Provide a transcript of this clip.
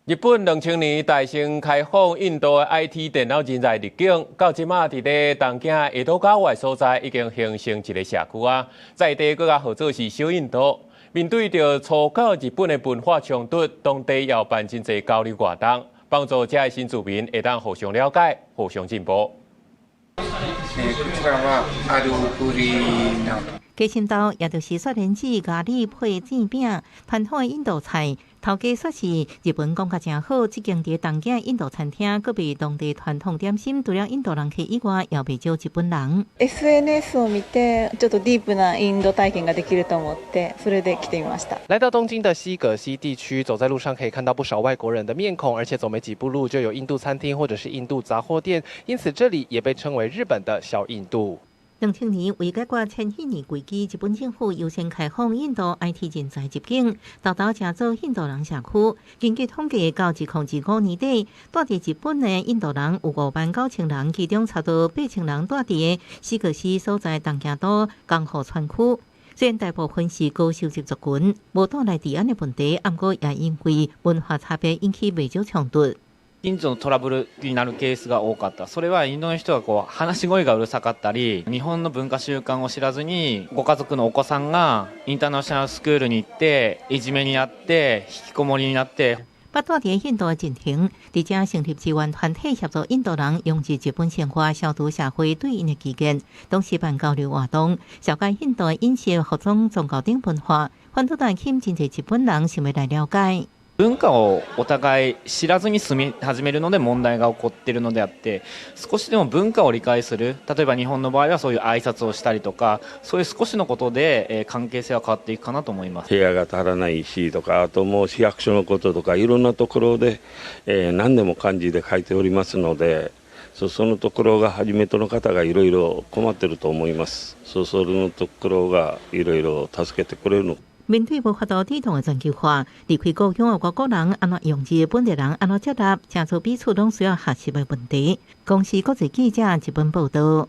日本2000年大成開放印度的 IT 電腦人才入境，到這馬佇咧東京江戸川所在已經形成一个社區啊，在地閣較號做是小印度。面對著初到日本的文化衝突，當地也有辦真濟交流活動，幫助遮的新住民會當互相了解、互相進步。こちらはアルプリナ。雞心豆，也就是雪蓮子咖喱配煎餅，傳統的印度菜。頭家說是日文講甲誠好，這間佇東京印度餐廳，閣賣當地傳統點心，除了印度人客以外，也袂少日本人。 SNS を見て、ちょっとディープなインド体験ができると思って、それで来てみました。來到東京的西葛西地區，走在路上可以看到不少外國人的面孔，而且走沒幾步路就有印度餐廳或者是印度雜貨店，因此這裡也被稱為日本的小印度。2000年為解決千禧年危機，日本政府優先開放印度 IT 人才入境，沓沓成做印度人社區。根據統計，到2025年底，蹛佇日本的印度人有5萬9千人，其中差不多8千人蹛佇西葛西所在東京都江戶川區。雖然大部分是高收入族群，無帶來治安的問題，毋過也因為文化差別引起袂少衝突。近所のトラブルになるケースが多かった。それはインドの人がこう話し声がうるさかったり、日本の文化習慣を知らずに、ご家族のお子さんがインターナショナルスクールに行って、いじめにあって、引きこもりになって。捌蹛佇印度的進程，佇遮成立志願團體協助印度人融入日本生活，消除社會對𪜶的歧見，同時辦交流活動，紹介印度的飲食、服裝、宗教等文化，反倒帶吸引真濟日本人想欲來了解。文化をお互い知らずに住み始めるので問題が起こっているのであって、少しでも文化を理解する、例えば日本の場合はそういう挨拶をしたりとか、そういう少しのことで関係性は変わっていくかなと思います。部屋が足らないしとか、あともう市役所のこととか、いろんなところで、何でも漢字で書いておりますので、そのところが初めての方がいろいろ困ってると思います。そのところがいろいろ助けてくれるの。面對無法度抵擋的全球化，離開故鄉的外國人按怎融入本地人按怎接納，成做彼此攏需要學習的問題。公視國際記者日本報道。